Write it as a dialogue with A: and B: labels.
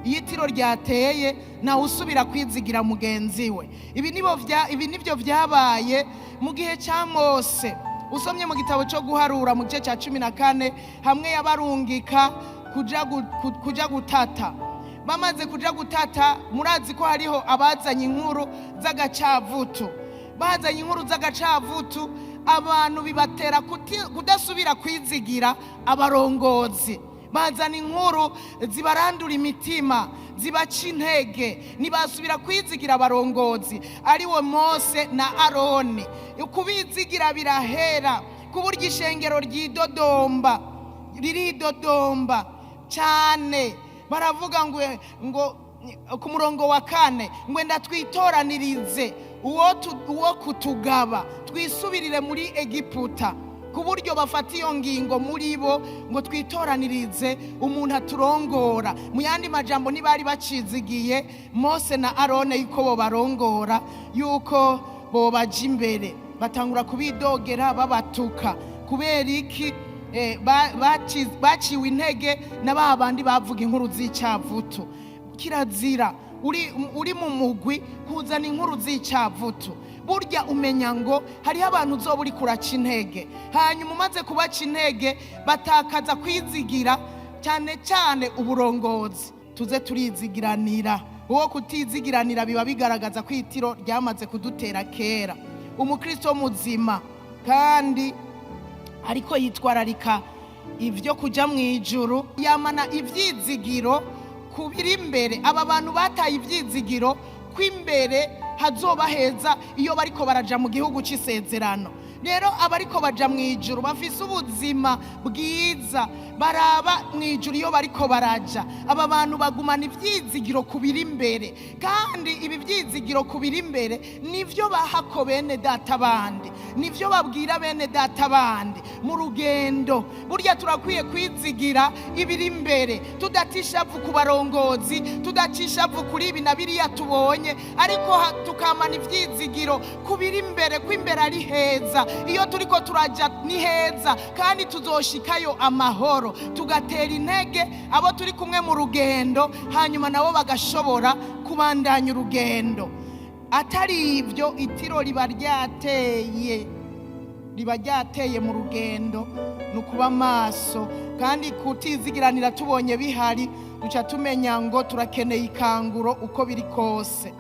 A: Iyo itiro ryateye, nawe usubira kwizigira mugenzi we. Ibi nibyo byabaye mu gihe cya Mose. Usomye mu gitabo cyo Guharura, mu gice cya 14, hamwe yabarungika kuja gutata. Bamaze kuja gutata, murazi ko hariho abazanye inkuru z'agacavutu. Bazanye inkuru z'agacavutu, abantu bibatera kudasubira kwizigira abarongozi. Bazana inkuru zibarandura imitima, zibaca intege, ntibasubira kwizigira abarongozi, ariwe Mose na Aroni. Kubizigira birahera, ku buryo ishengero ryidodomba, riridodomba cyane. Baravuga ngo ku murongo wa 4 ngo: "Enda twitoranirize uwo kutugaba, twisubirire muri Egiputa." Ku buryo bafata iyo ngingo muri bo ngo: "Twitoranirize umuntu aturongora." Mu yandi majambo, ntibari bacizigiye Mose na Arone yuko bo barongora, yuko bobaja imbere. Batangura kubidogera, babatuka. Kubera iki? Baciwe intege na ba bandi bavuga inkuru z'icyavutu. Kirazira uri mu mugwi kuzana inkuru z'icyavutu. Burya umenya ngo hariho abantu uzoba uri kuraca intege, hanyuma umaze kubaca intege batakaza kwizigira cyane cyane uburongozi. Tuze turizigiranira. Uwo kutizigiranira biba bigaragaza ko itiro ryamaze kudutera kera. Umukristo muzima kandi ariko yitwararika ibyo kujya mu ijuru yamana ibyizigiro ku biri imbere. Aba bantu bataye ibyizigiro ko imbere hazoba heza iyo bariko baraja mu gihugu cy'isezerano. Rero abariko baja mu ijuru bafise ubuzima bwiza, baraba mu ijuru iyo bariko baraja. Aba bantu bagumana ibyizigiro ku biri imbere, kandi ibi byizigiro ku biri imbere nivyo bahako bene data bandi, nivyo babwira bene data bandi mu rugendo. Burya turakwiye kwizigira ibiri imbere, tudatisha ishavu ku barongozi, tudacisha ishavu kuri ibi na biriya tubonye, ariko tukamana ibyizigiro ku biri imbere, ko imbere ari heza. Iyo turiko turaja ni heza kandi tuzoshikayo amahoro. Tugatera intege abo turi kumwe mu rugendo, hanyuma nabo bagashobora kubandanya urugendo. Atari ibyo, itiro riba ryateye, riba ryateye mu rugendo. Ni ukuba maso, kandi kutizigiranira tubonye bihari, duca tumenya ngo turakeneye ikanguro uko biri kose.